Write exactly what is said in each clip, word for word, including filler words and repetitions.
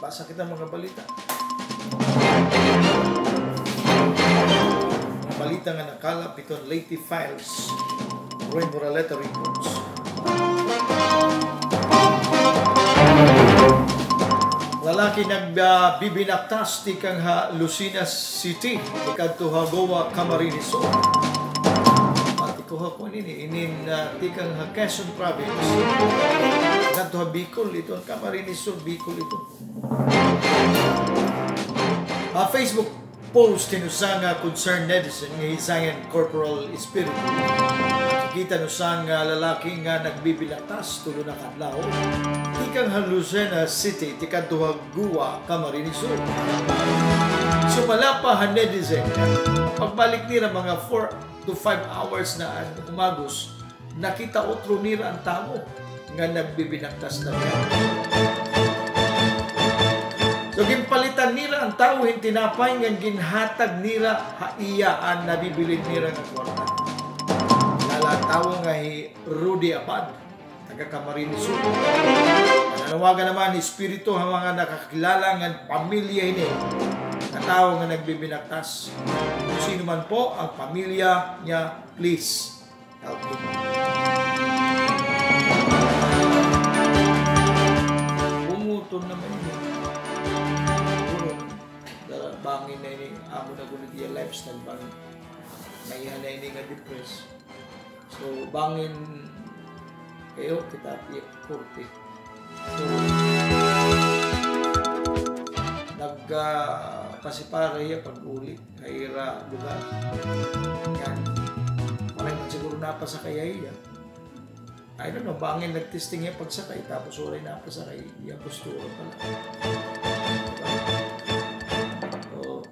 Basa kita mga balita. Mga balita nga nakalap hiton Leyte Files, Roy Moraleta Reports. Lalaki nag, ah, bibinaktas tikang ha Lucena City, tikadto ha Goa, Camarines Sur. Pati ko ha kuan ini, inin, ah, tikang ha Quezon Province. Tikadto ha Bicol ito, Camarines Sur, Bicol ito. Ha Facebook post hin usa nga concerned netizen nga hi Zion Corporal Espiritu, nakikita hin usa nga lalaki nga nagbibinaktas tulo na ka adlaw tikang ha Lucena City, tikadto ha Goa, Camarines Sur. Sumala pa ha netizen, pagbalik nira mga four to five hours na an umagos, nakita utro nira an tawo nga nagbibinaktas na niya. So, ginpalitan nira an tawo hin tinapay ngan ginhatag nira ha iya an nabibilin nira nga kwarta. Kilala an tawo nga hi Rudy Abad, taga Camarines Sur. Nananawagan naman an espiritu ha mga nakakilala ngan pamilya hini nga tawo nga nagbibinaktas. Kon sino man po an pamilya niya, please, help him. Bungoton naman ini. Siguro, dara-, bangin na ini, amo na gud iya lifestyle, bangin. Maiha na ini nga depressed. So, bangin kayo, kita iya korte. So, nag, ah, pasipara hiya pag-uli ha ira lugar. Ngan, waray man siguro napasakay ha iya. I don't know, bangin nag-testing hiya pagsakay, tapos waray napasakay, iya postura pala. So,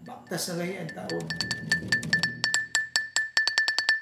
baktas na la hiya an tawo.